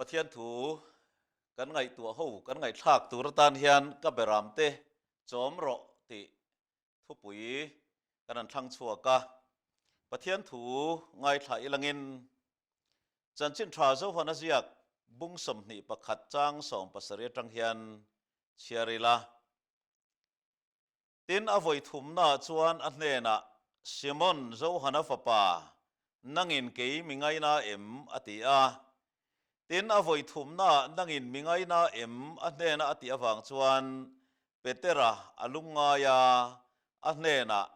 Pathian thu kan ngaihtuah ho, kan ngaihthlak tur atan hian ka beramte chawm rawh tih thupui kan han thlang chhuak a. Pathian thu ngaithla ilangin Chanchin Tha Zohana ziak bung 21 chang 70 atang hian chhiar ila. Tin, a vawi thumnaah chuan a hnenah, Simon, Johana fapa, nangin kei mi ngaina em? a ti a. Tin, a vawi thumnaah nangin mi ngaina em? a hnena a tih avang chuan Petera a lungngai a, a hnenah,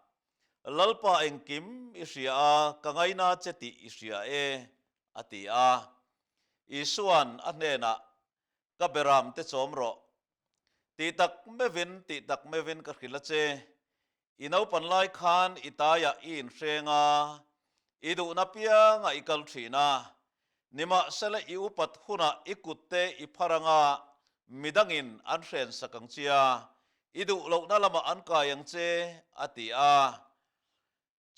Lalpa engkim i hria a, ka ngaina che tih i hria e, a ti a. Isua'n a hnenah, Ka beram te chawm rawh. Tih tak meuhin, tih tak meuhin ka hrilh a che. I naupan lai khan i taiah i inhreng a, i duhna piangah i kal thin a. Nimahsela i upat hunah i kutte i phar anga midangin an hren sak ang che a, i duh lohna lamah an kai ang che, a ti a.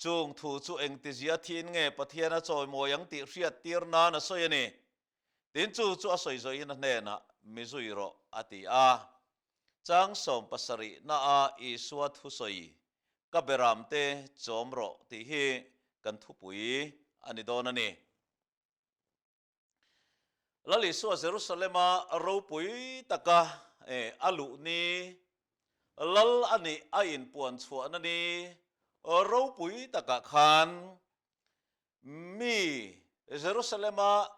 Chung thu chu engtizia thiin nge Pathian a chawimawi ang tih hriat tir nan a sawi a ni. Tin chu chu a sawi zawhin a hnenah, Mi zui rawh, a ti a. Chang 70 naah Isua thusawi, Ka beramte chawm rawh tih hi kan thupui a ni dawn a ni. Lal Isua Jerusalema ropui taka a luh ni, Lal a nih a inpuan chhuahna ni ropui takah khan mi Jerusalema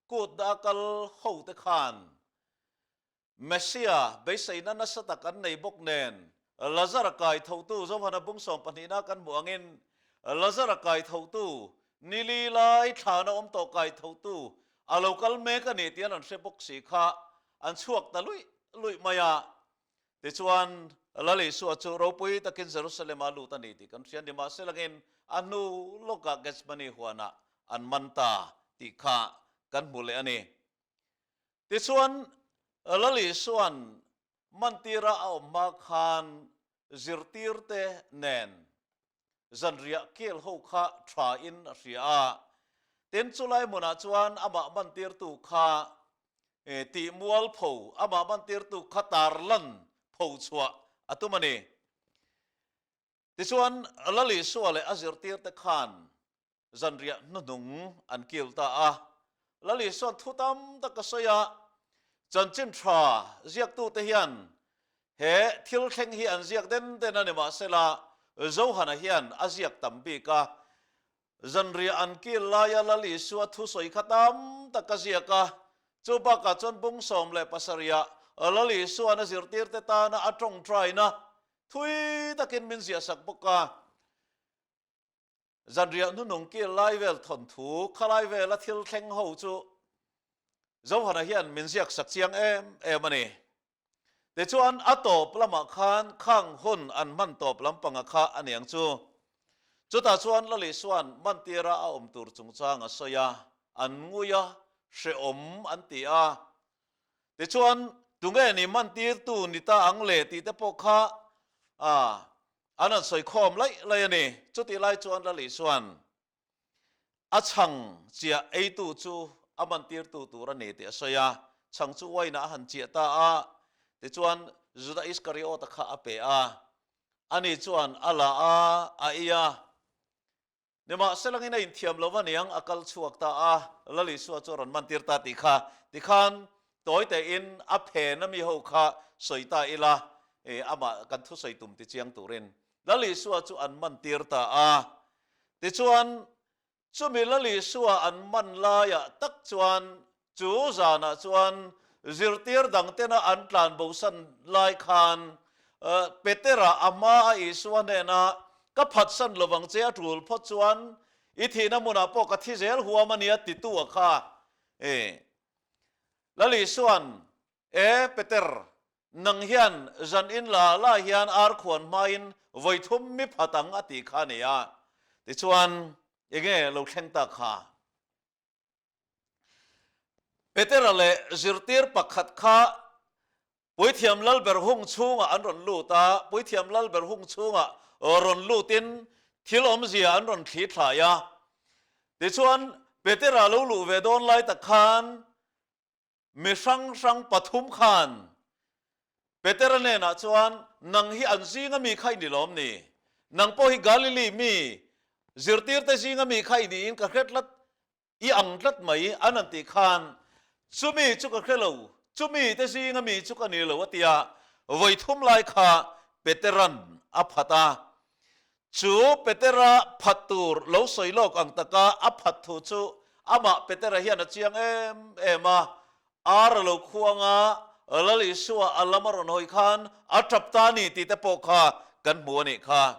kutna a kal hote khan Messia beiseina nasa tak an nei bawk nen, Lazara kai thotu Johana bung sawmpahnihna kan hmuh angin Lazara kai thotu ni li lai thlana awm tawh kai thotu a lo kal mek a ni tih an rawn hre bawk si kha an chhuak ta luih luih mai a. Tichuan, Lal Isua chu ropui takin Jerusalem-a lut a ni tih kan hria ni. Mahse langin a hnu lawkah Gethsemane huanah an man ta tih kha kan hmu leh a ni. Tichuan, Lal Isua'n mantira a awm hma khan zirtirte nen zanriah kel ho kha thain a hria a. Tin, chulai hmunah chuan amah mantirtu kha tih mualpho, amah mantirtu kha tarlan pho chhuah a tum a ni. Tichuan, Lal Isua leh a zirtirte khan zanriah hnuhnung an kil ta a. Lal Isua'n thu tam tak a sawi a, chanchin tha ziaktute hian he thil thleng hi an ziak den den a ni mahsela Johana hian a ziak tam bik a. Zanriah an kil laia Lal Isua thusawi kha tam tak a ziak a, chu bakah chuan bung 17ah Lal Isua'n a zirtirte tana a tawngtaina thui takin min ziahsak bawk a. Zanriah hnunung kil lai vel thawnthu khalai vela thil thleng ho chu Johana hian min ziak sak chiang em em a ni. Tichuan a tawp lamah khan khang hun an hman tawp lampanga kha a niang chu. Chutah chuan Lali Suan mantira a awm tur chungchang a sawi a, an ngui a, hrehawm an ti a. Tichuan tunge ni mantirtu ni ta ang le tih te pawh kha a An rawn sawi khawm laih laih a ni. Chutih lai chuan Lali chuan a chhang chiah eitu chu a mantirtu tur a ni tih a sawi a. Chhang chu uainah a han chiah ta a, tichuan Juda Iskariota kha a pe a. Ani chuan a la a, a ei a. Nimahselangin a inthiam lo va niang a kal chhuak ta a, Lal Isua chu a rawn mantir ta tih kha tikhan tawi tein a phen a mi ho kha sawi ta ila, e, amah kan thusawi tum ti chiang turin Lal Isua chu an mantir ta a. Tichuan, chumi Lal Isua an man laiah tak chuan chu zanah chuan zirtir dang tena an tlan bosan lai khan Petera a hma a Isua hnena ka phatsan lovang che a tul phawt chuan i thihna hmunah pawh ka thi zel huam a nia titu a kha. E Lal Isua'n, E Peter, nang hian zan in la la hian ar khuan hmain vawi thum mi phat ang a tih kha a ni a. Tichuan, enge lo thleng ta kha? Petera leh zirtir pakhat kha Puithiam Lalber hung chhungah an rawn lut a, Puithiam Lalber hung chhungah rawn lutin thil awmzia an rawn thli thlai a. Tichuan, Petera lo luh ve dawn lai tak khan. Mi hrang hrang pathum khan Petera hnenah chuan, Nang hi an zinga mi kha i ni lawm ni? Nang pawh hi Galili mi, zirtirte zinga mi kha i niin ka hre tlat, i ang tlat mai, an han tih khan, Chumi chu ka hre lo, chumi te zinga mi chu ka ni lo, a ti a. Vawi thum lai kha Petera'n a phat a. Chu Petera phat tur lo sawi lawk ang taka a phat thu chu amah Petera hian a chiang em em a, Ar a lo khuang a, Lal Isua a lam a rawn hawi khan a tap ta a ni tih te pawh kha kan hmu a nih kha.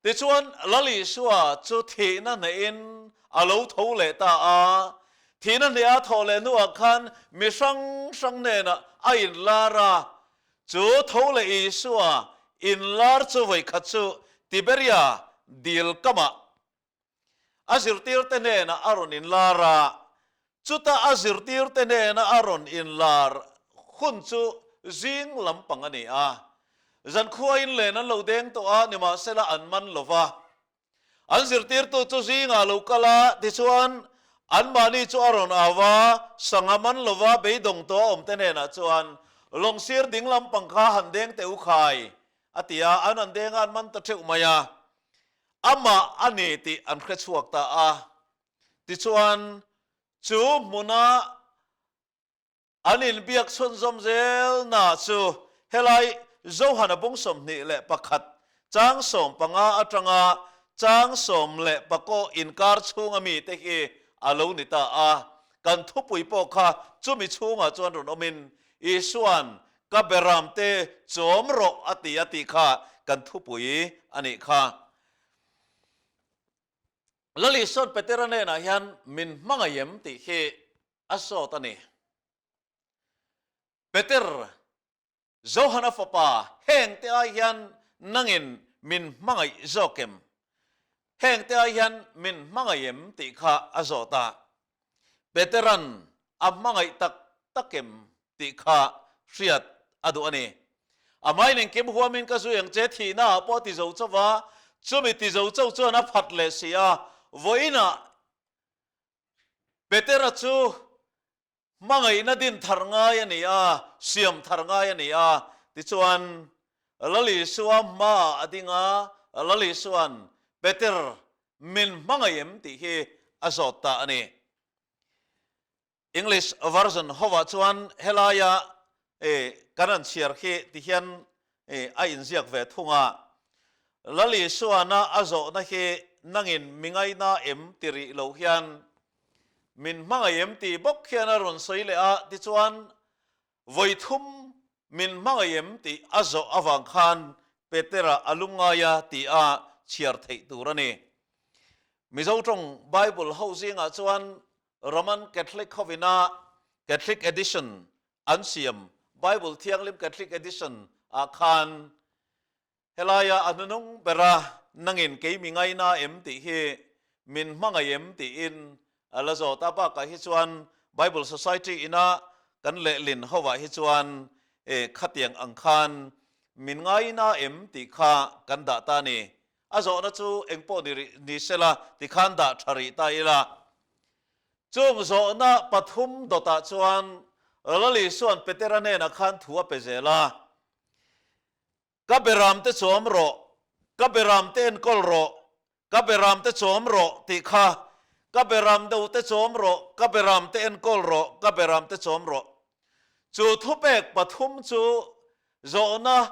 Tichuan, Lal Isua chu thihna hnehin a lo tho leh ta a, thihna hneha thawh leh hnuah khan mi hrang hrang hnenah a inlar a, chu tho leh Isua inlar chu vawikhat chu Tiberia dil kamah A zirtirte hnenah a rawn inlar a, chuta a zirtirte hnena a rawn inlar hun chu zing lampang a ni a. Zankhuain len an lo deng tawh a, nimahsela an man lo va. An zirtirtu chu zingah a lo kal a, tichuan anmahni chu a rawn au a, sangha man lo va beidawng tawh a awmte hnenah chuan, Lawngsir ding lampang kha han deng teh u khai, a ti a, an han deng a, an man ta theuh mai a. Amah a ni tih an hre chhuak ta a. Tichuan, chu hmuna an inbiak chhunzawm zelna chu helai Johana bung 21 chang 15 atanga chang 11 inkar chhunga mite hi a lo ni ta a. Kan thupui pawh kha chumi chhungah chuan rawn awmin Isua'n Ka beramte chawm rawh a ti a tih kha kan thupui a nih kha. Lal Isua'n Petera hnenah hian min hmangaih em tih hi a sawt a ni. Peter, Johana fapa, hengte ai hian nangin min hmangaih zawk em? Hengte ai hian min hmangaih em tih kha a zawt a. Petera'n a hmangaih tak tak em tih kha hriat a duh a ni. A hmain engkim huamin ka zui ang che thihnaah pawh a ti zo chauh va, chumi ti zo chauh chuan a phat leh si a, vawiinah Petera chu hmangaihna din thar ngai a ni a, siam thar ngai a ni a, tichuan Lal Isua hmaah a ding a, Lal Isua'n Peter min hmangaih em tih hi a zawt ta a ni. English version hovah chuan helaia kan han chhiar khi ti hian a inziak ve thung a, Lal Isuana a zawhna hi nangin mi ngaina em ti rih lo hian min hmangaih em tih bawk hian a rawn sawi leh a, tichuan vawi thum min hmangaih em tih a zawh avang khan Petera a lungngai a tih a chhiar theih tur a ni. Mizo tawng Bible ho zingah chuan Roman Catholic hovina Catholic Edition an siam Bible Thianghlim Catholic Edition ah khan helaia a hnunung bera nangin kei mi ngaina em tih hi min hmangaih em tiin a la zawt a, bakah hi chuan Bible Society ina kan lehlin hovah hi chuan khatiang ang khan min ngaina em tih kha kan dah ta a ni. A zawhna chu eng pawh ni rih ni sela tikhan dah tha rih ta ila. Chung zawhna pathum dawtah chuan Lal Isua'n Petera hnenah khan thu a pe zel a, Ka beramte chawm rawh, ka beramte enkawl rawh, ka beramte chawm rawh tih kha, ka beram dote chawm rawh, ka beramte enkawl rawh, ka beramte chawm rawh. Chu thupek pathum chu zawhna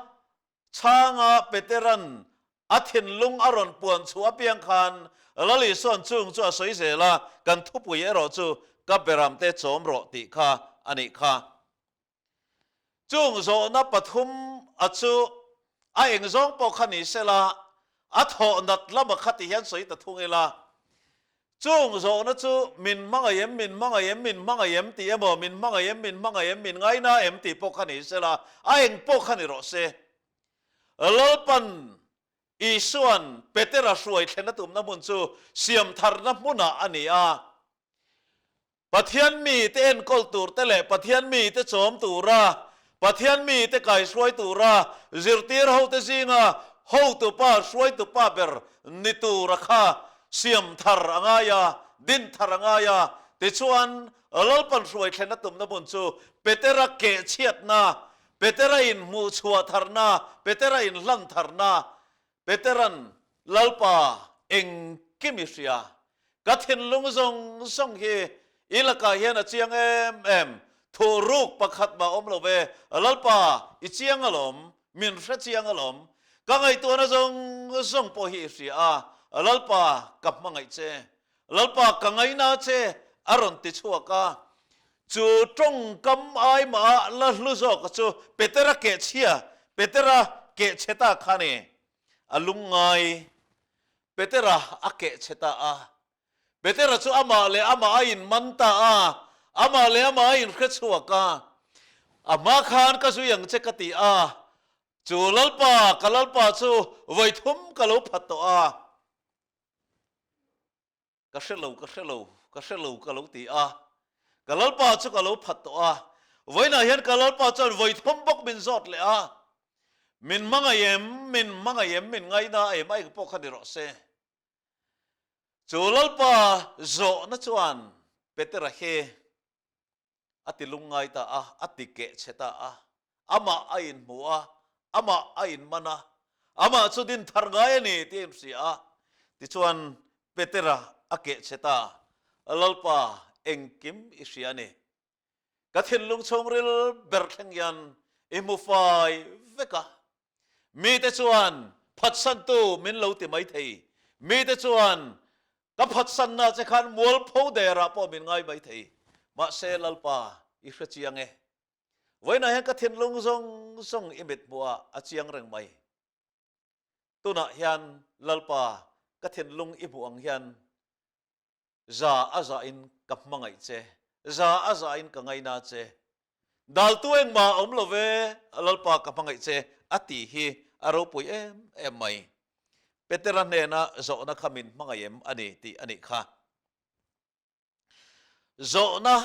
Chhanga Petera'n a thinlung a rawn puan chhuah apiang khan Lal Isua'n chung chu a sawi zel a, kan thupui erawh chu ka beramte chawm rawh tih kha a nih kha. Chung zawhna pathum a chu a eng zawng pawh kha ni sela, a thawh nat lama kha ti hian sawi ta thung ila, Chung zawhna chu min hmangaih em, min hmangaih em, min hmangaih em tih emaw, min hmangaih em, min hmangaih em, min ngaina em tih pawh kha ni sela, a eng pawh kha ni rawh se. Lalpan Isua'n Petera hruai thlen a tumna hmun chu siamtharna hmunah a ni a. Pathian mite enkawl tur te leh Pathian mite chawm tura, Pathian mite kaihruai tura zirtir hote zinga hotupa, hruaitupa ber ni tura kha siam thar a ngai a, din thar a ngai a. Tichuan, Lalpan hruai thlen a tumna hmun chu Petera kehchhiatna, Petera inhmuhchhuah tharna, Petera inhlan tharna, Petera'n Lalpa engkim i hria, ka thinlung zawng zawng hi i lakah hian a chiang em em, thuhruk pakhat mah awm lo ve, Lalpa i chiang alawm, min hre chiang alawm, ka ngaihtuahna zawng zawng pawh hi i hria a, Lalpa ka hmangaih che, Lalpa ka ngaina che a rawn ti chhuak a, chu tawngkam ai mah la hlu zawk chu Petera kehchhia, Petera kehchhe ta kha ni. A lungngai Petera a kehchhe ta a. Petera chu amah leh amah a inman ta a, amah leh amah a inhre chhuak a. A hma khan ka zui ang che ka ti a, chu Lalpa, ka Lalpa chu vawithum ka lo phat tawh a. Ka hre lo, ka hre lo, ka hre lo ka lo ti a. Ka Lalpa chu ka lo phat tawh a. Vawiinah hian ka Lalpa chuan vawi thum bawk min zawt leh a. Min hmangaih em, min hmangaih em, min ngaina em a eng pawh kha ni rawh se. Chu Lalpa zawhna chuan Petera hi A ti lungngai ta a, a ti keh chhe ta a. Amah a inhmu a, amah a inman a, amah chu din thar ngai a ni tih a inhria a. Tichuan, Petera a keh chhe ta, Lalpa, engkim i hria a ni. Ka thinlung chhungril ber thleng hian i hmu fai vek a. Mite chuan phatsantu min lo ti maithei. Mite chuan Ka phatsanna che khan mualpho derah pawh min ngai mai thei. Mahse, Lalpa, i hre chiang e. Vawiinah hian ka thinlung zawng zawng i mit hmuhah a chiang reng mai. Tunah hian, Lalpa, ka thinlung i hmuh ang hian za a zahin ka hmangaih che, za a zahin ka ngaina che. Daltu engmah a awm lo ve, Lalpa ka hmangaih che a ti hi a ropui em em mai. Petera hnena zawhna kha min hmangaih em a ni tih a nih kha. Zawhna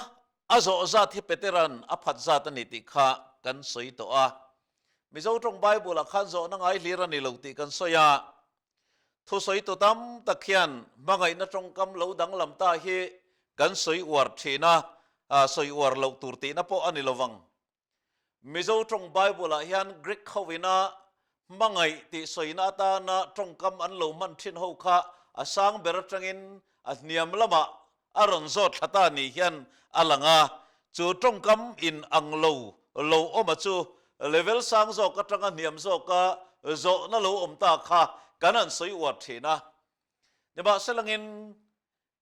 a zawh zat hi Petera'n a phat zat a ni tih kha kan sawi tawh a. Mizo tawng Bible-ah khan zawhna ngai hlir a ni lo tih kan sawi a. Thusawitu tam tak hian hmangaihna tawngkam lo danglam ta hi kan sawi uar thin a, sawi uar loh tur tihna pawh a ni lovang. Mizo tawng Bible-ah hian Greek hovina hmangaih tih sawina atana tawngkam an lo hman thin ho kha a sang ber atangin a hniam lamah a rawn zawt thla ta ni hian a lang a, chu tawngkam in ang lo lo awma chu level sang zawk atanga hniam zawka zawhna lo awm ta kha kan han sawi uar thin a. Nimahselangin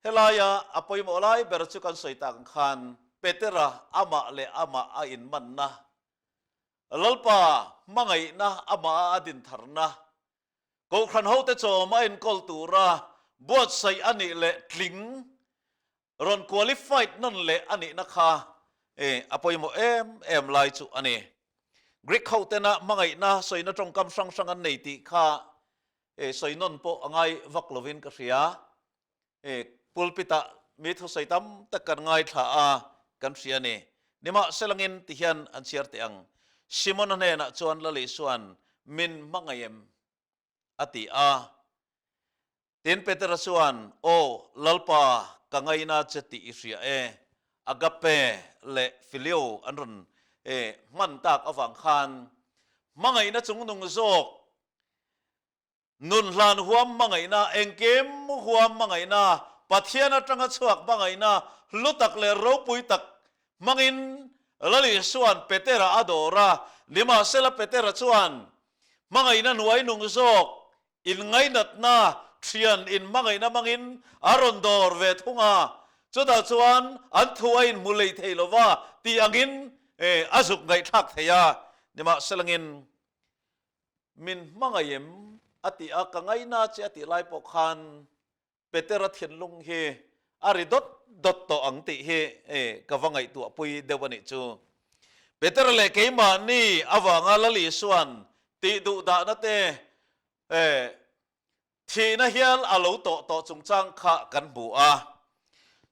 helaia a pawimawh lai ber chu kan sawi tak ang khan Petera amah leh amah a inmanna, Lalpa hmangaihna amah a dintharna, Kohhran hote chawm a enkawl tura buatsaih a nih leh tling rawn qualified nawn leh a nihna kha a pawimawh em em lai chu a ni. Greek hotena hmangaihna sawina tawngkam hrang hrang an nei tih kha sawi nawn pawh a ngai vak lovin ka hria. Pulpit-ah mi thusawi tam tak kan ngaithla a, kan hria a ni. Nimahselangin ti hian an chhiar teh ang, Simona hnenah chuan Lal Isua'n min hmangaih em? a ti a. Tin, Petera chuan, Aw, Lalpa, ka ngaina che tih i hria e. Agape leh Phileo an rawn hman tak avang khan hmangaihna chungnung zawk Nun hlan huam hmangaihna, engkim huam hmangaihna, Pathian atanga chhuak hmangaihna hlu tak leh ropui tak hmangin Lal Isua'n Petera a dawr a. Nimahsela Petera chuan hmangaihna hnuai nung zawk inngainatna, thian inhmangaihna hmangin a rawn dawr ve thung a. Chutah chuan an thu a inhmu lei thei lova tih angin a zuk ngaihthlak thei a. Nimahselangin Min hmangaih em? a ti a, ka ngaina che a tih lai pawh khan Petera thinlung hi a ri dawt dawt tawh ang tih hi ka va ngaihtuahpui deuh a nih chu. Petera leh keimahni avanga Lal Isua'n tih duh dahna te thihna hial a lo tawh tawh chungchang kha kan hmu a.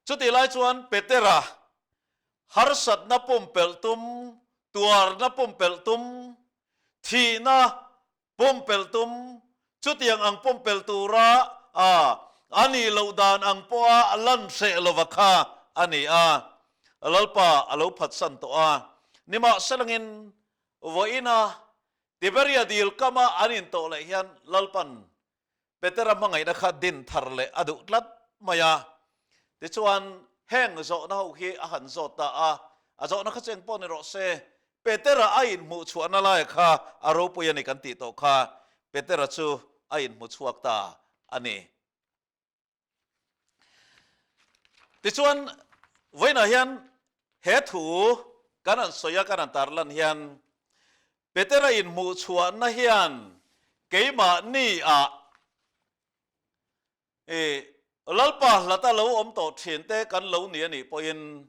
Chutih lai chuan Petera harsatna pumpelh tum, tuarna pumpelh tum, thihna pumpelh tum, chutiang ang pumpelh tura a nih loh dan ang pawha lan hreh lova kha. a ni a, Lalpa a lo phatsan tawh a. Nimahselangin vawiina Tiberia dil kama an intawh leh hian Lalpan Petera hmangaihna kha din thar leh a duh tlat mai a. Tichuan, heng zawhna ho hi a han zawt ta a, a zawhna kha chu eng pawh ni rawh se, Petera a inhmuh chhuahna laia kha a ropui a ni kan tih tawh kha, Petera chu a inhmu chhuak ta a ni. Tichuan, vawiinah hian he thu kan han sawi a, kan han tarlan hian Petera inhmuh chhuahna hian keimahni-ah i Lalpa hlata lo awm tawh thinte kan lo ni a nih pawhin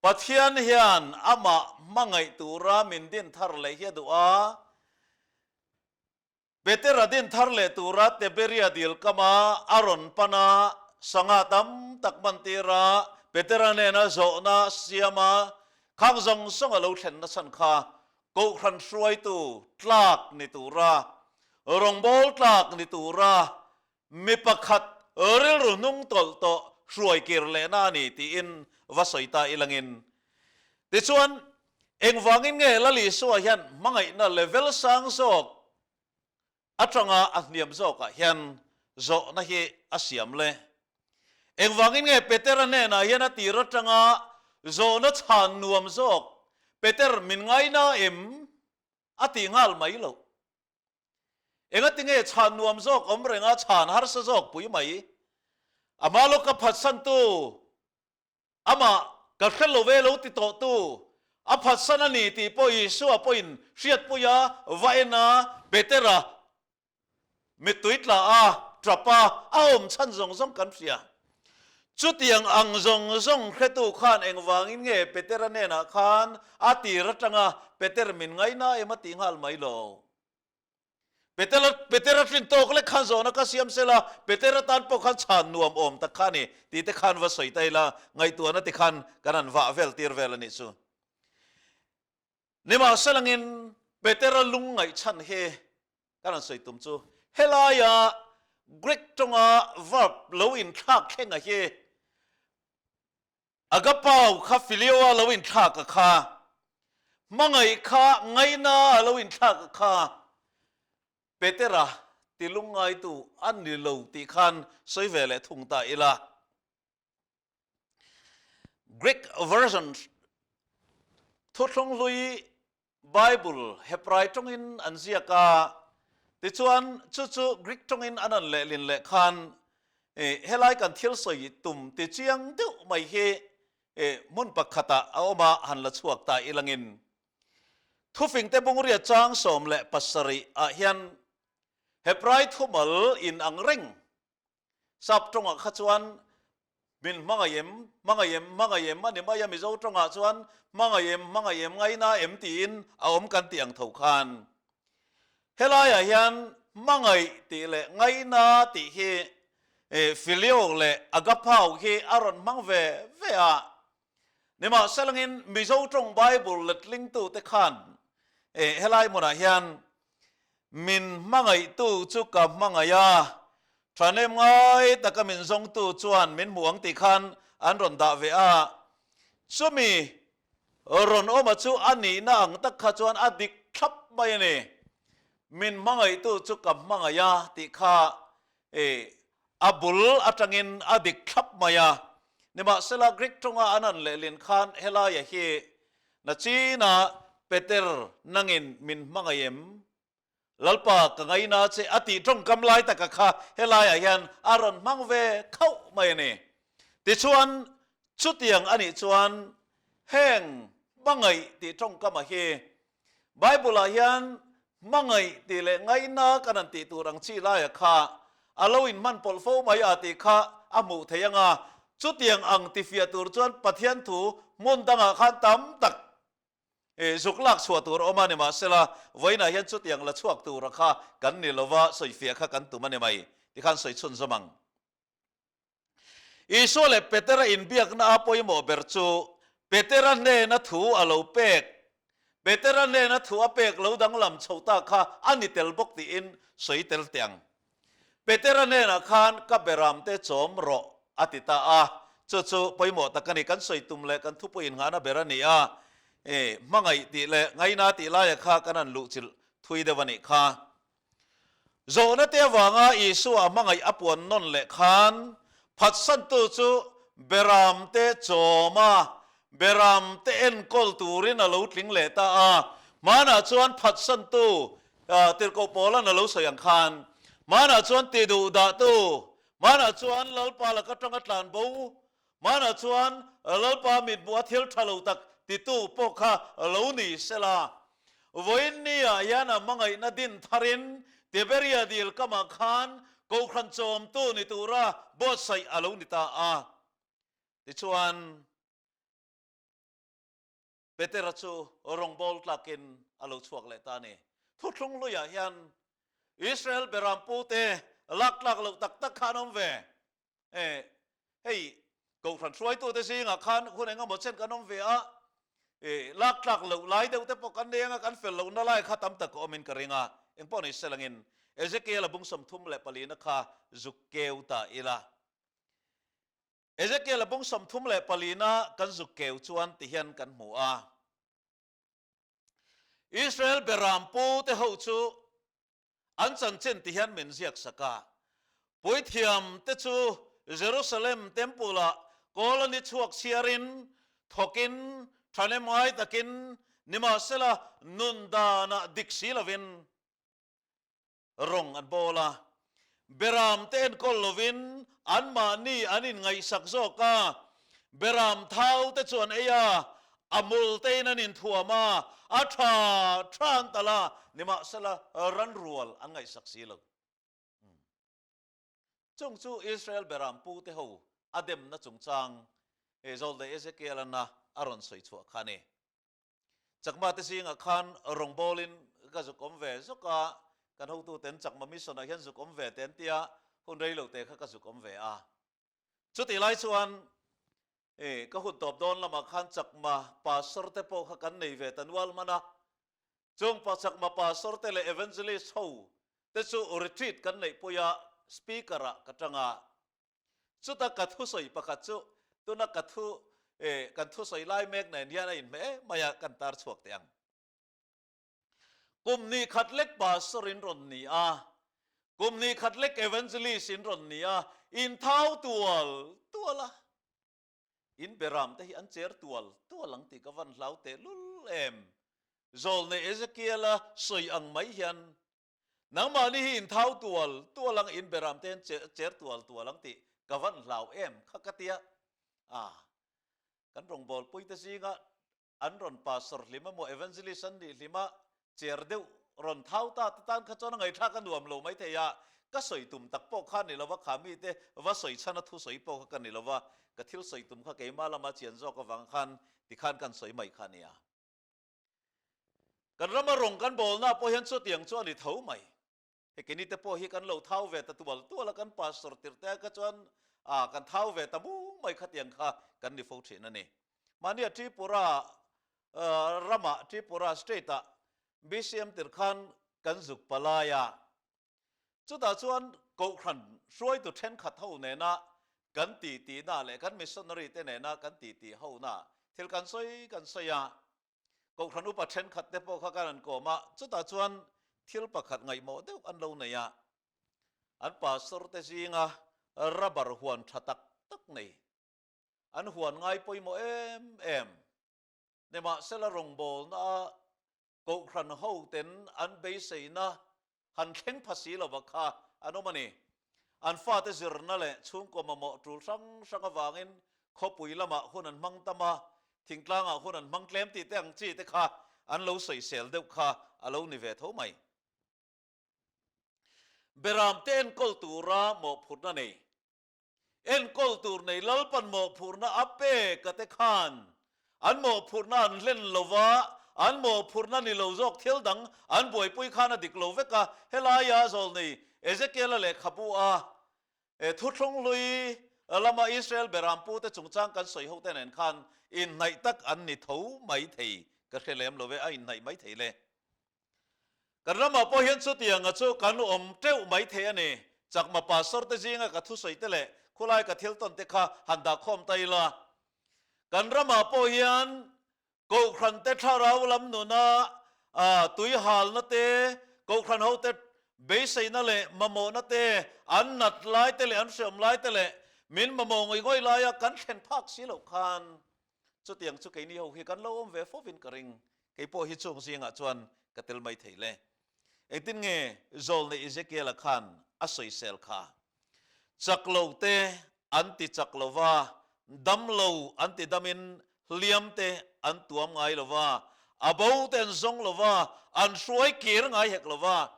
Pathian hian amah hmangaih tura min din thar leh hi a duh a. Petera din thar leh tura Teberia dil kama a rawn pan a, sangha tam tak mantir a, Petera nena zawhna siam a, khang zawng zawng a lo thlen nachhan kha Kohhran hruaitu tlak ni tura, rawngbâwl tlak ni tura mi pakhat rilru hnung tawlh tawh hruai kir lehna a ni tiin va sawi ta ilangin. Tichuan, engvangin nge Lal Isua hian hmangaihna level sang zawk atanga a hniam zawkah hian zawhna hi a siam le? Engvangin nge Petera hnenah hian a tir atanga zawhna chhan nuam zawk, Peter, min ngaina em? a tih nghal mai loh. Engati nge chhan nuam zawk awm renga chhan harsa zawk pui mai? A hma lawka phatsantu Amah ka hre lo ve lo ti tawhtu a phatsan a ni tih pawh Isua pawhin hriatpui a, va en a, Petera mittui tla a, tap a, a awm chhan zawng zawng kan hria. Chutiang ang zawng zawng hretu khan engvangin nge Petera hnenah khan a tir atanga Peter min ngaina em a tih nghal mai lo. Petera Petera tlin tawk lek khan zawhna ka siam sela, Petera tan pawh khan chhan nuam awm tak kha a ni tih te khan va sawi ta ila, ngaihtuahna ti khan kan han vah vel tir vel a nih chu. Nimahselangin Petera lung ngaihchhan hi kan han sawi tum chu helaia Greek tawnga verb lo inthlak thlenga hi Agapau kha Phileo-a lo inthlak a kha, hmangaih kha ngaina a lo inthlak a kha, Petera ti lungngaitu a ni lo tih khan sawi ve leh thung ta ila. Greek version Thuthlung hlui Bible Hebrai tawngin an ziak a, tichuan chu chu Greek tawngin an rawn lehlin leh khan helai kan thil sawi tum ti chiang deuh mai hi hmun pakhatah a awm a, han la chhuak ta ilangin Thufingte Bungria chang 17 ah hian Hebrai thumal in ang reng Sap tawngah kha chuan min hmangaih em, hmangaih em, hmangaih em a ni mai a, Mizo tawngah chuan hmangaih em, hmangaih em, ngaina em tiin a awm kan tih ang tho khan. Helaiah hian hmangaih tih leh ngaina tih hi Phileo leh Agapao hi a rawn hmang ve ve a. Nimahselangin Mizo tawng Bible letlingtute khan helai hmunah hian min hmangaihtu chu ka hmangaih a, thahnem ngai taka min zawngtu chuan min hmu ang tih khan an rawn dah ve a. Chumi rawn awma chu a nihna ang tak kha chuan a dik thlap mai a ni. Min hmangaihtu chu ka hmangaih a tih kha A bul atangin a dik thlap mai a. Nimahsela Greek tawnga an han lehlin khan helaia hi Nachina Peter nangin min hmangaih em? Lalpa ka ngaina che a tih tawngkam lai taka kha helaiah hian a rawn hmang ve khauh mai a ni. Tichuan chutiang a nih chuan heng hmangaih tih tawngkama hi Bible-ah hian hmangaih tih leh ngaihna kan han tih tur ang chi laia kha a lo inhman pawlh fo mai a tih kha a hmuh theih ang a, chutiang ang tifiah tur chuan Pathian thu hmun dangah khan tam tak zuk lak chhuah tur a awm a, nimahsela vawiinah hian chutiang la chhuak tura kha kan ni lova sawifiah kha kan tum a ni mai tikhan sawi chhunzawm ang. Isua leh Petera inbiakna a pawimawh ber chu Petera hnena thu a lo pek, Petera hnena thu a pek lo danglam chho ta kha a ni tel bawk tiin sawi tel teh ang. Petera hnenah khan ka beramte chawm rawh a ti ta a. Chu chu pawimawh tak a ni. Kan sawi tum leh kan thupui innghahna ber a ni a. Hmangaih tih leh ngaina tih laia kha kan han luhchilh thui deuh a nih kha. Zawhna te avanga Isua hmangaih a puan nawn leh khan phatsantu chu Beram te chawm a, Beram te enkawl turin a lo tling leh ta a. Hmanah chuan phatsantu Tirhkoh Paula'n a lo sawi ang khan, hmanah chuan ti duh dahtu, hmanah chuan Lalpa laka tanga tlan bo, hmanah chuan Lalpa mithmuh a thil tha lo tak titu pawh kha lo ni sela. Vawiin niah hian a hmangaihna din tharin Tiberia dil kamah khan Kohhran chawmtu ni tura buatsaih a lo ni ta a. Tichuan, Petera chu rawngbâwl tlakin a lo chhuak leh ta a ni. Thuthlung hluiah hian Israel berampute lak tlak loh tak tak kha an awm ve. E, hei Kohhran hruaitute zingah khan hun eng emaw chen kan awm ve a, e, lak tlak loh lai deuh te pawh kan nei anga kan fel lohna lai kha tam tak a awmin ka ring a. Engpawh ni selangin Ezekiel-a bung 34na kha zuk keu ta ila. Ezekiel-a bung 34na kan zuk keu chuan tihian kan hmu a. Israel beram pu te ho chu an chanchin tihian min ziak sak a. Puithiam te chu Jerusalem temple-ah kawl a ni chhuak chhiarin, thawkin, thahnem ngai takin, nimahsela nun danah dik si lovin, Rawng an bawl a, Beram te enkawl lovin anmahni an inngaihsak zawk a, Beram thau te chu an ei a, a mul tein an inthuam a, a tha tha an tal a, nimahsela ran rual an ngaihsak si lo. Chung chu Israel Beram pu te ho a demna chungchang Zawlde Ezekiel-ana a rawn sawi chhuah kha a ni. Chakma te zingah khan rawngbawlin ka zuk awm ve zuk a, kan hotuten Chakma mission ah hian zuk awm ve te an tia, hun rei lo te kha ka zuk awm ve a. Chutih lai chuan i ka hun tawp dawn lamah khan Chakma pastor te pawh kha kan nei ve ta nual hman a, chung Chakma pastor te leh evangelist ho te chu retreat kan neihpui a, speaker ah ka tang a. Chuta ka thusawi pakhat chu tuna ka thu eh kan thusawi lai mek nen hian a inhmeh em mai a, kan tar chhuak teh ang. Kum ni khat lek pastor in rawn ni a, kum ni khat lek evangelist in rawn ni a, in thau tual tual a, in beram te hi an cher tual tual ang tih ka van hlau teh lul em. Zawlnei Ezekiel-a sawi ang mai hian Nangmahni hi in thau tual tual ang, in beram te hian cher tual tual ang tih ka van hlau em kha ka tia. Ah, kan rawngbawlpui te zinga an rawn pastor hlim emaw evangelist an nih hlima cher deuh rawn thau ta te tan kha chuan a ngaihthlak a nuam lo maithei a, ka sawi tum tak pawh kha ni lova kha mite va sawi chhan a thu sawi pawh kha ka ni lova, ka thil sawi tum kha keimah lama chian zawk avang khan tikhan kan sawi mai kha a nia. Kan rama rawng kan bawlna pawh hian chutiang chu a ni tho mai. Hei keini te pawh hi kan lo thau ve ta tual tual a, kan pastor tirh te kha chuan ah kan thau ve ta mung mai khatiang kha kan ni fo thin a ni. Mahnia Tripura ramah Tripura state ah BCM tirh khan kan zuk palai a, Chutah chuan Kohhran hruaitu thenkhat ho nena kan titihna leh kan missionary te nena kan titih hona thil kan sawi kan sawi a. Kohhran upa thenkhat te pawh kha kan han kawm a, chutah chuan thil pakhat ngaihmawh deuh an lo nei a. An pastor te zinga rubber huan tha tak tak nei, an huan ngai pawimawh em em, nimahsela rawngbawlna a Kohhran hoten an beiseina han thleng pha si lova kha an awm a ni. An fate zirna leh chhungkaw mamawh tul hrang hrang avangin khawpui lamah hun an hmang tam a, thingtlangah hun an hmang tlem tih te ang chi te kha an lo sawisel deuh kha a lo ni ve tho mai. Beramte enkawl tura mawhphurhna nei. Enkawl tur nei Lalpan mawhphurhna a pek a te khan an mawhphurhna an hlen lo va, an mawhphurhna ni lo zawk thil dang an buaipui khan a dik lo vek a. Helaia zawlnei Ezekiel-a lehkhabu a thuthlung hlui lama Israel berampute chungchang kan sawi hote nen khan inhnaih tak an ni tho mai thei ka hre lem lo ve, a inhnaih mai thei le. Kan ramah pawh hian chutianga chu kan awm teuh mai thei a ni. Chakma pastor te zinga ka thusawi te leh Khulai ka thil tawn te kha han dah khawm ta ila. Kan ramah pawh hian Kohhran te thlarau lam nuna tui halna te, Kohhran ho te beiseina leh mamawhna te, an nat lai te leh an hreawm lai te leh min mamawh ngawih ngawih laia kan thlen phak si loh khan chutiang chu keini ho hi kan lo awm ve fovin ka ring. Kei pawh hi chung zingah chuan ka tel mai thei le. Engtin nge Zawlnei Ezekiel-a khan a sawisel kha? Chak lo te an ti chak lo va, dam lo an ti damin hliam te an tuam ngai lo va, a bo te an zawng lo va, an hruai kir ngai hek lo va.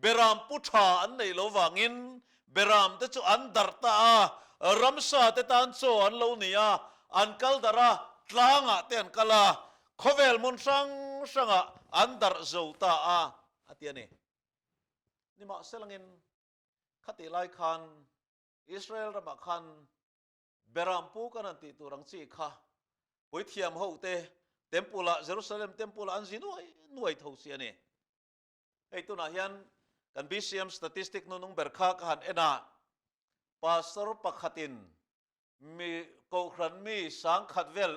Beram pu tha an neih lo vangin beram te chu an darh ta a, ramsa te tan chaw an lo ni a, an kal darh a, tlangah te an kal a, khawvel hmun hrang hrangah an darh zo ta a, a ti a ni. Nimahselangin Khatih lai khan Israel ramah khan Beram pu kan han tih tur ang chi kha puithiam ho te temple ah Jerusalem temple ah an zi nuai nuai tho si a ni. Hei tunah hian kan BCM statistic nunung ber kha ka han en a, pastor pakhatin mi kohhran mi sangkhat vel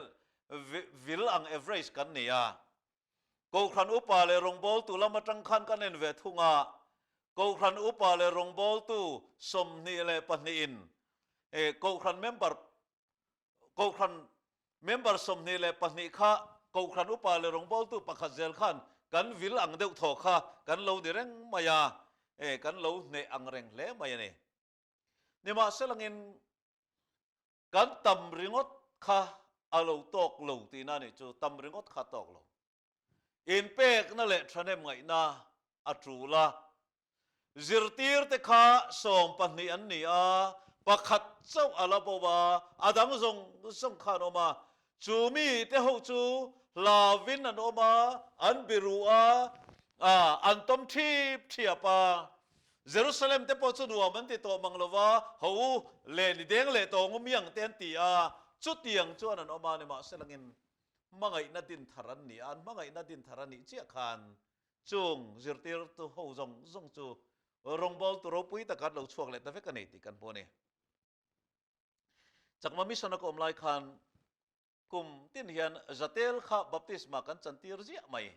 vil ang average kan ni a. Kohhran upa leh rawngbawltu lam atang khan kan en ve thung a, kohhran upa leh rawngbawltu 22 in kohhran member kohhran member 22 kha kohhran upa leh rawngbawltu pakhat zel khan kan vil ang deuh thaw kha kan lo ni reng mai a, kan lo hneh ang reng hle mai a ni. Nimahselangin kan tam ringawt kha a lo tawk lo tihna a nih chu, tam ringawt kha a tawk lo. Inpekna leh thahnem ngaihna a tul a, zirtirte kha 12 an ni a, pakhat chauh a la bo a, a dang zawng zawng kha an awm a, chu mite ho chu hlauvin an awm a, an biru a, an tawm thip thiap a. Jerusalem te pawh chu nuam an ti tawh mang lo va, Ho u, len i deng leh tawh ngum iang te an ti a, chutiang chuan an awm a, nimahselangin hmangaihna din thar an ni a, an hmangaihna din thar a nih chiah khan chung zirtirtu ho zawng zawng chu rawngbawltu ropui taka an lo chhuak leh ta vek a ni tih kan hmu a ni. Chakma Mission a ka awm lai khan kum tin hian Zatel kha baptisma kan chantir ziah mai.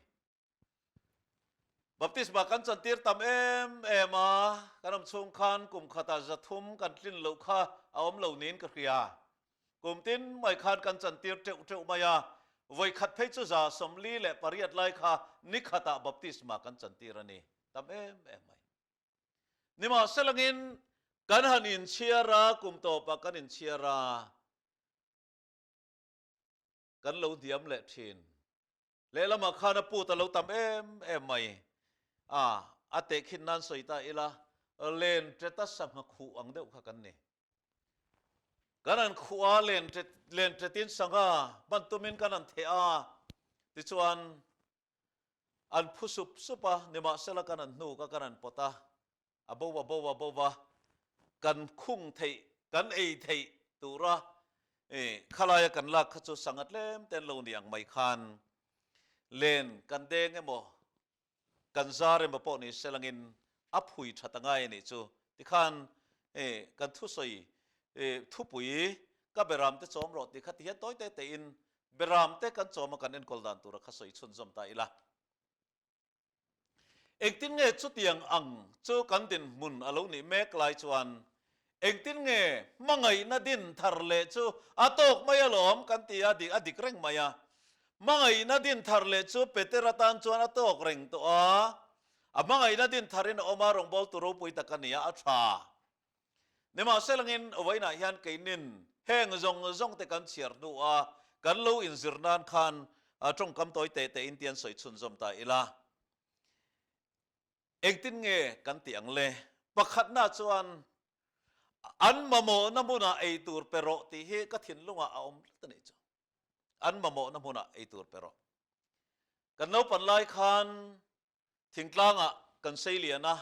Baptisma kan chantir tam em em a, kan awm chhung khan kum khatah 300 kan tlin loh kha a awm lo niin ka hria. Kum tin mai khan kan chantir teuh teuh mai a, vawi khat phei chu 48 lai kha ni khatah baptisma kan chantir a ni, tam em em mai. Nimahselangin kan han inchhiar a, kum tawpah kan inchhiar a, kan lo diam leh thin. Lehlamah khan a put a lo tam em em mai a, a tehkhin nan sawi ta ila, len ṭeta sangha khuh ang deuh kha kan ni. Kan han khuh a, len ṭet, len ṭetin sangha hman tumin kan han theh a, tichuan an phu sup sup a, nimahsela kan han hnuk a, kan han pawt a, A bo a bo a bo va, kan khung theih, kan ei theih tura khalaia kan lak kha chu sangha tlem te an lo ni ang mai khan len kan deng emaw, kan zar emaw pawh ni selangin a phui tha ta ngai a nih chu. Tikhan kan thusawi thupui ka beram te chawm rawh tih kha tihian tawi te tein beram te kan chawm a kan enkawl dan tura kha sawi chhunzawm ta ila. Engtin nge chutiang ang chu kan dinhmun a lo nih mek lai chuan engtin nge hmangaihna din thar leh chu a tawk mai alawm kan ti a, a dik reng mai a. Hmangaihna din thar leh chu Peter atan chuan a tawk reng tawh a, a hmangaihna din tharin a awm a, rawngbawltu ropui tak a ni a, a tha. Nimahselangin vawiinah hian keinin heng zawng zawng te kan chhiar hnu a, kan lo inzir nan khan tawngkam tawi teh teh in tian sawi chhunzawm ta ila. Engtin nge kan tih ang le? Pakhatna chuan an mamawhna hmunah ei tur pe rawh tih hi ka thinlungah a awm tlat a nih chu. An mamawhna hmunah ei tur pe rawh. Kan naupan lai khan thingtlangah kan sei lian a,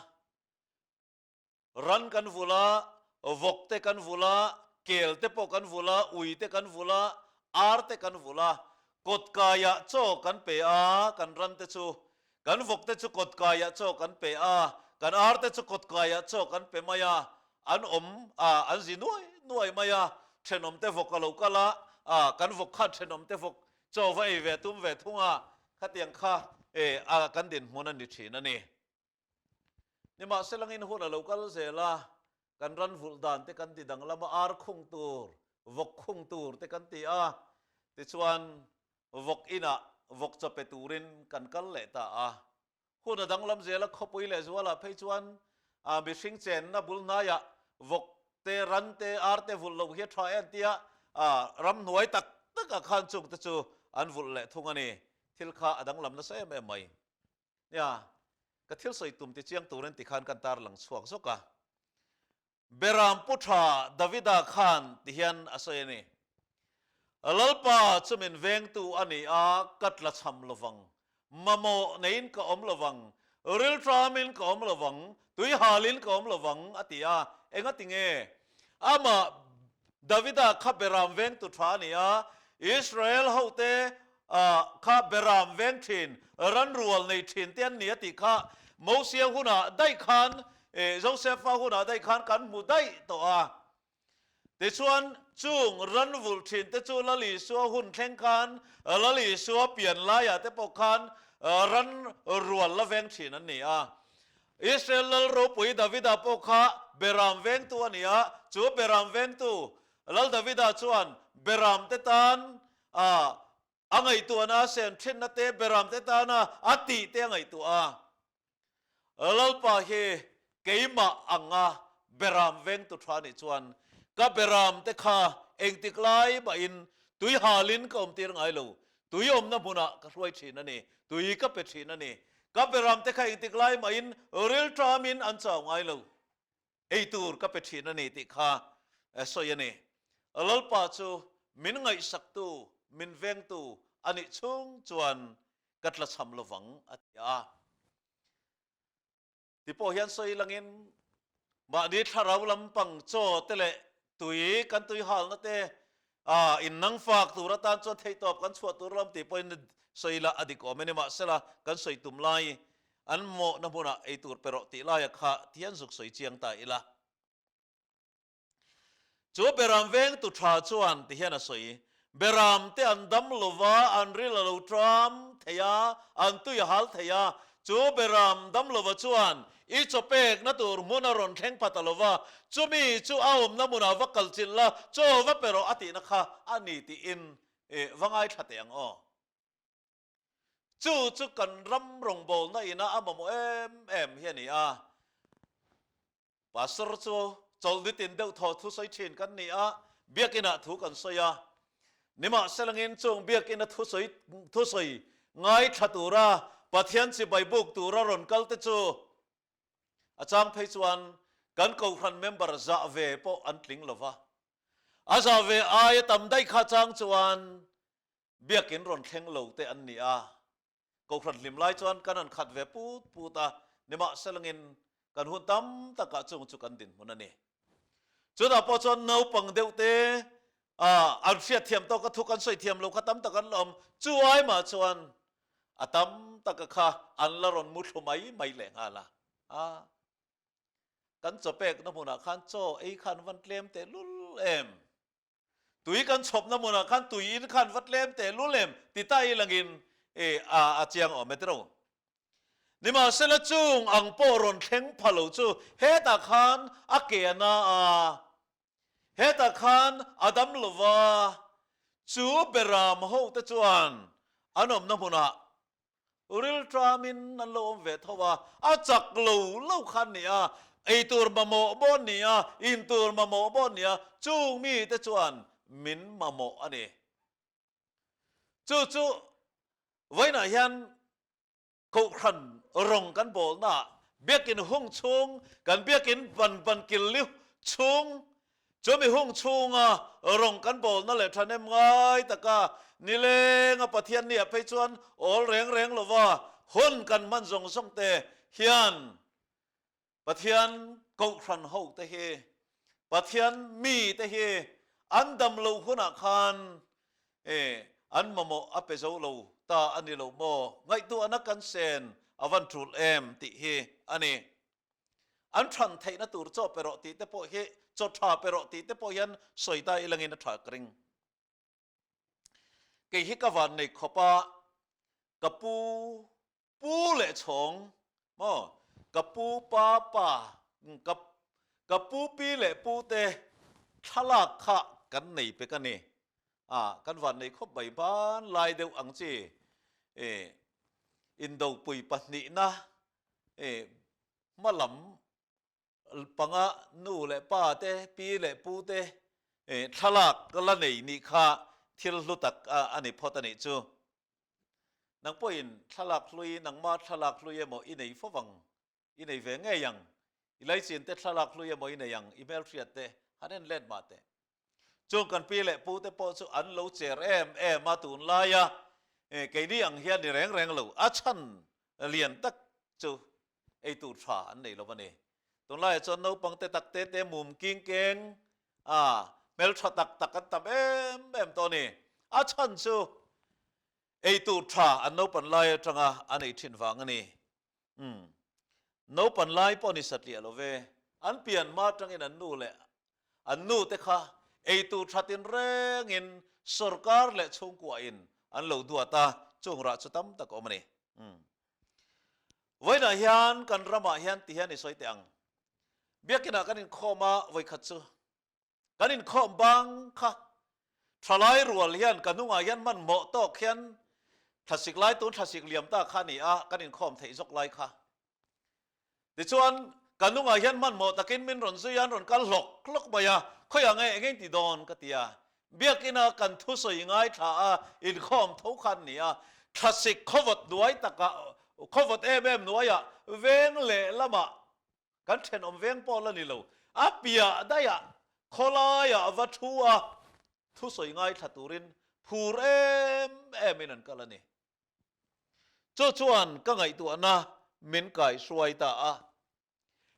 Ran kan vulh a, vawk te kan vulh a, kel te pawh kan vulh a, ui te kan vulh a, ar te kan vulh a, kawtkaiah chaw kan pe a, kan ran te chu, kan vawk te chu kawtkaiah chaw kan pe a, kan ar te chu kawtkaiah chaw kan pe mai a. An awm a, an zi nuai nuai mai a, thenawmte vawk a lo kal a, a kan vawk khan thenawmte vawk chaw va ei ve tum ve thung a, khatiang kha e a kan dinhmun a ni thin a ni. Nimahselangin hun a lo kal zel a, kan ran vulh dan te kan ti danglam a, ar khung tur, vawk khung tur te kan ti a, tichuan vawk inah vawk chaw pe turin kan kal leh ta a. Hun a danglam zel a, khawpui leh zualah phei chuan mihring chenna bul hnaiah vawk te, ran te, ar te vulh loh hi a tha em tia ramhnuai tak takah khan chung te chu an vulh leh thung a ni. Thil kha a danglam nasa em em mai. Nia, ka thil sawi tum ti chiang turin tikhan kan tarlang chhuak zawk a. Beram pu tha Davida khan ti hian a sawi a ni, Lalpa chu min vengtu a ni a, ka tla chham lovang, mamawh neiin ka awm lovang, rilṭamin ka awm lovang, tuihalin ka awm lovang, a ti a. Engati nge? Amah Davida kha Beram vengtu tha a ni a, Israel hote kha Beram veng thin, ranrual nei thin te an ni a tih kha Mosia hunah daih khan, Josefa hunah daih khan kan hmu daih tawh a. Tichuan, chung ran vulh thin te chu Lal Isua hun thleng khan, Lal Isua pian laiah te pawh khan ran rual la veng thin an ni a. Israel Lal ropui Davida pawh kha Beram vengtu a ni a, chu Beram vengtu Lal Davida chuan Beram te tan a a ngaihtuahna a sen thinna te, Beram te tana a tih te a ngaihtuah a. Lalpa hi keimah anga Beram vengtu tha nih chuan ka Beram te kha engtik lai mahin tui halin ka awmtir ngai lo, tui awmna hmunah ka hruai thin a ni, tui ka pe thin a ni. Ka Beram te kha engtik lai mahin rilṭamin an chau ngai lo. Ei tur ka pe thin a ni tih kha sawi a ni. Lalpa chu min ngaihsaktu, min vengtu a nih chhung chuan ka tlachham lovang a ti a. Ti pawh hian sawi langin mahni thlarau lampang chaw te leh tui kan tui halna te in nang fak tur atan chuan theihtawp kan chhuah tur lam tih pawhin sawi lah a dik awm e. Nimahsela kan sawi tum lai An mawhna hmunah ei tur pe rawh tih laia kha thian zuk sawi chiang ta ila. Chu Beram vengtu tha chuan ti hian a sawi, Beram te an dam lo va, an ril a lo tram thei a, an tui a hal thei a. Chu Beram dam lova chuan i chaw pekna tur hmun a rawn thleng pha ta lo va, chumi chu a awmna hmunah va kal chilh la, chaw va pe rawh a tihna kha a ni tiin va ngaithla teh ang aw. Chu chu kan ram rawngbawlna ina a mamawh em em hi a ni a. Pastor chu chawlhni tin deuh thaw thu sawi thin kan ni a, biakinah thu kan sawi a. Nimahselangin chung biakina thusawi thusawi ngaithla tura Pathian chibai buk tura rawn kal te chu a chang phei chuan kan kohhran member zah ve pawh an tling lova. A zah ve aia tam daih kha chang chuan Biakin rawn thleng lo te an ni a, Kohhran hlim lai chuan kan han khat ve put put a, nimahselangin kan hun tam takah chung chu kan dinhmun a ni. Chutah pawh chuan naupang deuh te an hriatthiam tawk a thu kan sawi thiam lo kha tam tak an la awm, chu ai mah chuan a tam taka kha an la rawn mu thlu mai mai leh nghal a. A kan chaw pekna hmunah khan chaw ei khan van tlem teh lul em? Tui kan chhawpna hmunah khan tui in khan va tlem teh lul em ti ta i langin i a a chiang awm e tiro. Nimahsela chung ang pawh rawn thleng pha lo chu hetah khan a ke a na a, hetah khan a dam lo va, chu beram ho te chuan an awmna hmunah Rilṭamin an lo awm ve tho a, a chak lo lo kha an ni a, ei tur mamawh bawh an ni a, in tur mamawh bawh an ni a, chung mite chuan min mamawh a ni. Chu chu vawiinah hian Kohhran rawng kan bawlnaah biakin hung chhung, kan biakin ban ban kil li chhung, Chumi hung chhunga rawng kan bawlna leh thahnem ngai taka nilenga Pathian nia phei chuan awl reng reng lova hun kan hman zawng zawng te hian Pathian kohhran ho te hi, Pathian mi te hi an dam loh hunah khan an mamawh a pe zo lo ta a ni lo maw? Ngaihtuahna kan sen a van tul em tih hi a ni. An ṭhan theihna tur chaw pe rawh tih te pawh hi, chaw ṭha pe rawh tih te pawh hian sawi ta ilangin a ṭha ka ring. Kei hi ka van nei khawp a, ka pu pu leh chhawng maw, ka pu pa pa, ka ka pu pi leh pu te thlalak kha kan nei pek a ni. A, kan van nei khawp mai ban lai deuh ang chi e indopui pahnihna e hma lam panga nu leh pa te, pi leh pu te thlalak la nei nih kha thil hlu tak a ni phawt a nih chu. Nang pawhin thlalak hlui, nangma thlalak hlui emaw i nei fo vang, i nei ve ngei ang, i laichin te thlalak hlui emaw i nei ang, i hmelhriat te han en let mah teh. Chung kan pi leh pu te pawh chu an lo cher em em a tunlaia keini ang hian ni reng reng lo, a chhan lian tak chu ei tur tha an nei lo a ni. Tunlaiah chuan naupang te tak te te mum king keng a hmeltha tak tak an tam em em tawh a ni. A chhan chu ei tur tha an naupan lai atanga an ei thin vang a ni. Umm. Naupan lai pawh ni satliah lo ve. An pian hma atangin an nu leh an nu te kha ei tur tha tin rengin sorkar leh chhungkuahin an lo duat a, chung rah chu tam tak a awm a ni. Umm. Vawiinah hian kan ramah hian ti hian i sawi teh ang. Biakinah kan inkhawm a, vawikhat chu kan inkhawm bang kha thalai rual hian ka hnungah hian hmanhmawh tawk hian thlasik lai tun thlasik liam ta kha a ni a, kan inkhawm theih zawk lai kha. Tichuan, ka nungah hian hmanhmawh takin min rawn zui a, an rawn kal hlawk hlawk mai a, khawiah nge eng eng ti dawn ka ti a. Biakina kan thusawi ngaithla a, inkhawm tho kha an ni a, thlasik khawvawt hnuai takah, khawvawt em em hnuaiah veng leh lamah kan thenawm veng pawh la ni lo, a piah daihah khawlaiah va thu a, thusawi ngaithla turin phur em emin an kal a ni. Chu chuan ka ngaihtuahna min kaihruai ta a.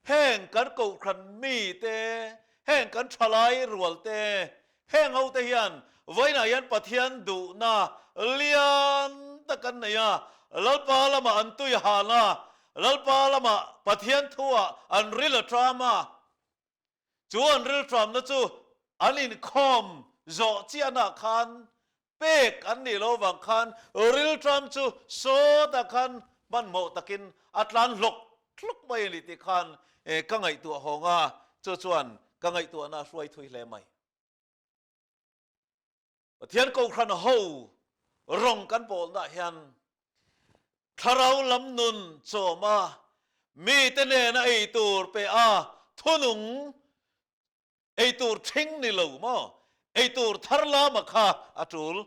Heng kan kohhran mite, heng kan thalai rualte, heng hote hian vawiinah hian Pathian duhna lian tak an nei a, Lalpa lamah an tui hal a, Lalpa lamah Pathian thuah an ril a ṭam a. Chu an rilṭamna chu an inkhawm zawh chiahnaah khan pek an nih loh avang khan rilṭam chu sawtah khan hmanhmawh takin a tlan hlawk hlawk mai a ni tih khan ka ngaihtuah hawng a, chu chuan ka ngaihtuahna a hruai thui hle mai. Pathian Kohhran ho rawng kan pawlnaah hian thlarau lam nun chawm a, mite nena ei tur pe a, thunung ei tur ṭhing ni lo maw, ei tur thar lama kha a ṭul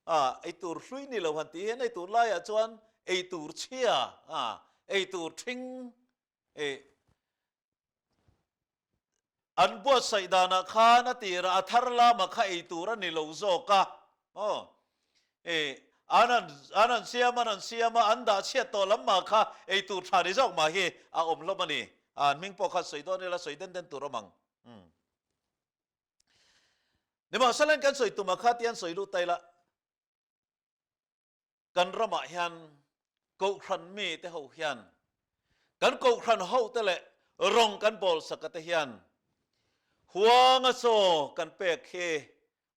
a, ei tur hlui ni lo han tih hian ei tur laiah chuan ei tur chhia a, ei tur ṭhing e An buatsaih danah khan a tirah a thar lama kha ei tur a ni lo zawk a, aw e an han an han siam an han siam a, an dah chhiat tawh lam mah kha ei tur tha ni zawk mah hi a awm hlawm a ni. An hming pawh kha sawi dawn ila sawi den den tur awm ang. Umm. Nimahsela kan sawi tumah kha tian sawi lut ta ila. Kan ramah hian Kohhran mite ho hian kan Kohhran hote leh rawng kan bawlsaka te hian huanga chaw kan pek hi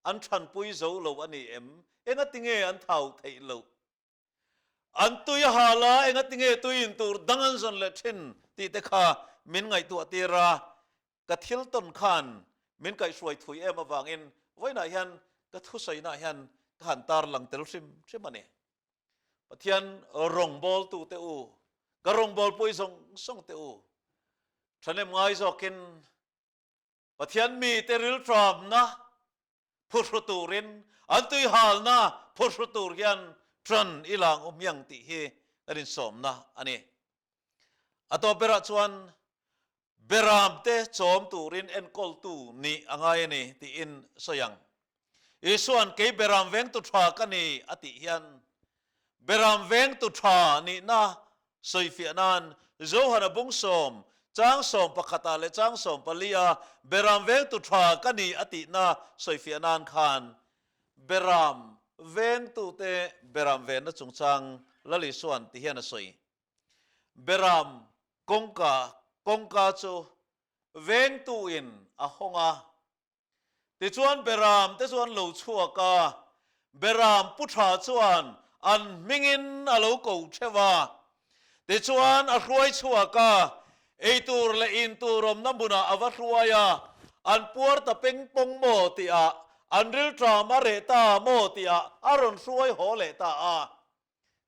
an thanpui zo lo a ni em? Engatinge an thau theih loh? An tui a hal a, engatinge tui in tur dang an zawn leh thin tih te kha min ngaihtuah tir a, Ka thil tawn khan min kaihhruai thui em avangin vawiinah hian ka thusawiinah hian ka han tarlang tel hrim hrim a ni. Pathian rawngbawltute u, ka rawngbawlpui zawng zawng te u, thahnem ngai zawkin Pathian mite rilṭamna phuhru turin, an tuihalna phuhru tur hian ṭan i lang awm hiang tih hi kan insawmna a ni. A tawp berah chuan Beramte chawm turin enkawltu nih a ngai a ni tiin sawi ang. Isua'n kei beram vengtu tha ka ni a tih hian beram vengtu tha nihna sawifiah nan Johana bung sawm, chang sawm pakhatah leh chang sawm palia beram vengtu tha ka ni a tihna sawifiah nan khan beram vengtute beram venna chungchang Lal Isua'n ti hian a sawi. Beram kawngka. kawngka chu vengtuin a hawng a. Tichuan Beram te chu an lo chhuak a, Beram pu tha chuan an hmingin a lo ko theuh a. Tichuan a hruai chhuak a, eitur leh intur awmna hmunah a va hruai a, an puar ta peng pawng maw tihah, an rilṭam a reh ta maw tihah a rawn hruai haw leh ta a.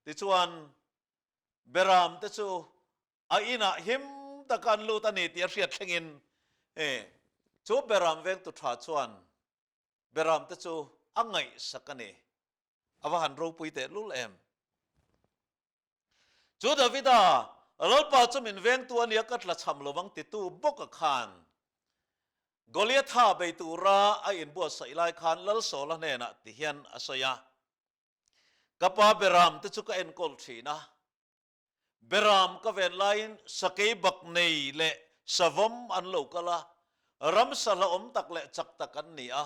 Tichuan Beram te chu a inah him taka an lut a ni tih a hriat thlengin chu Beram vengtu tha chuan Beram te chu a ngaihsak a ni. A va han ropui teh lul em! Chu Davida, Lalpa chu min vengtu a nia ka tla cham lovang titu bawka khan Goliatha bei tura a inbuatsaih lai khan Lalsawla hnenah ti hian a sawi a, Ka pa Beram te chu ka enkawl thin a, Beram ka ven laiin sakei bak nei leh savawm an lo kal a, ramsa hlauhawm tak leh chak tak an ni a.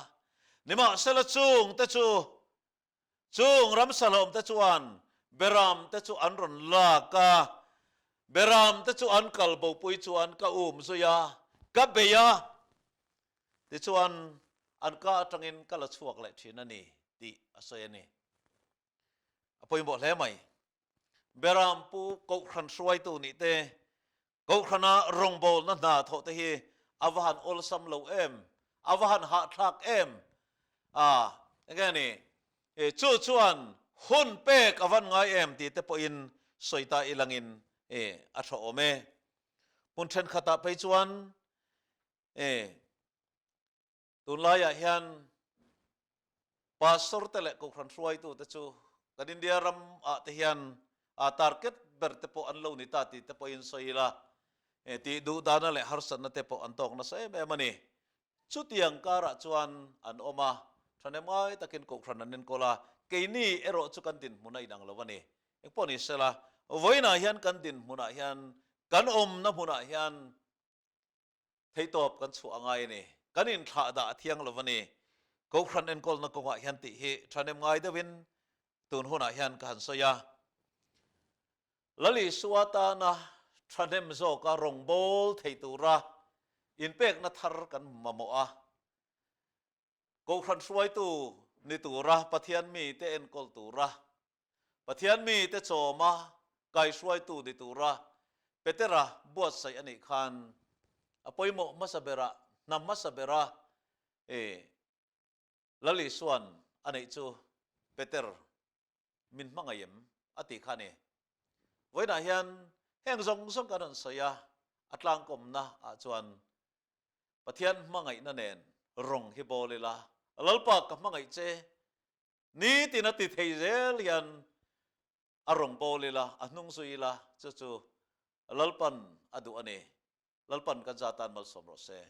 Nimahsela chung te chu, chung ramsa hlauhawm te chuan Beram te chu an rawn lak a, Beram te chu an kal bopui chuan ka um zui a, ka bei a, tichuan an ka atangin ka la chhuak leh thin a ni tih a sawi a ni. A pawimawh hle mai. Beram pu Kohhran hruaitu nih te, Kohhrana rawngbawlna hna thawh te hi a va han awlsam lo em, a va han hahthlak em. A, enge ni, chu chuan hun pek a van ngai em tih te pawhin sawi ta ilangin a tha awm e. Hmun thenkhatah phei chuan Tunlaiah hian Pastor te leh Kohhran hruaitu te chu kan India ram ah te hian a target ber te pawh an lo ni ta tih te pawhin sawi ila, tih duh dana leh harsatna te pawh an tawk nasa em em a ni. Chutiang karah chuan an awm a, thahnem ngai takin Kohhran an enkawl a, keini erawh chu kan dinhmun a inang lo a ni. Engpawh ni sela, vawiinah hian kan dinhmunah hian, kan awmna hmunah hian Theihtawp kan chhuah a ngai a ni. Kan inthlah dah a thiang lo a ni. Kohhran enkawlna kawngah hian tih hi thahnem ngai deuhin tun hunah hian ka han sawi a. Lal Isua tana thahnem zawka rawngbâwl thei tura inpekna thar kan mamawh a. Kohhran hruaitu ni tura Pathian mite enkawl tura Pathian mite chawma kaihruaitu ni tura Petera buatsaih a nih khan a pawimawh hmasa berah, hna hmasa bera i Lal Isua'n a neih chu Peter min hmangaih em a tih kha a ni. Vawiinah hian heng zawng zawng kan rawn sawi a, a tlangkawmna ah chuan Pathian hmangaihna nen rawng hi bawl ila, Lalpa ka hmangaih che, nitin a ti thei zel hian a rawng bawl ila, a hnung zui ila, chu chu Lalpan a duh a ni. Lalpan kan za tan malsawm rawh se.